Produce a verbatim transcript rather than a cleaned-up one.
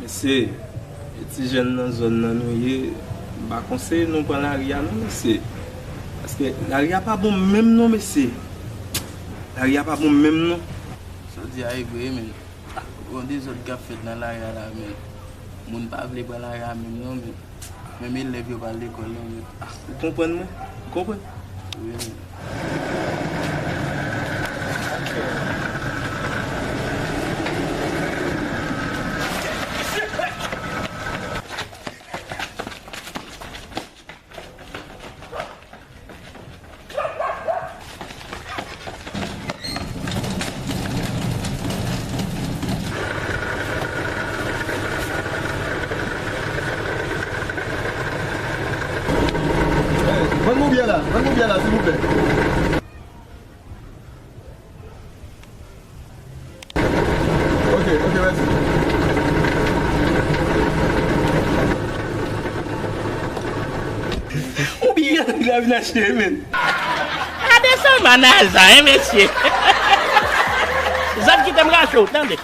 Mesye, ti jèn nan zòn nan nou ye, m pa konseye nou pran lari a non, mesye. Paske lari a pa bon menm non, mesye. Lari a pa bon menm non. Sa w di a e vre, men. Gon dezòd k ap fèt nan lari a la, men. Moun pa vle pran lari a menm non, men. Menm elèv yo pa al lekòl non, men. Ou konprann mwen? Ou konprann? Wi, men. Vann mwen byè la, vann mwen byè la, silvouplè. Ok, ok, mèsi. Ou byen nèg la vin achte, men. Gade sa manaj la, hein, mesye. Zam kite m rache w, tande.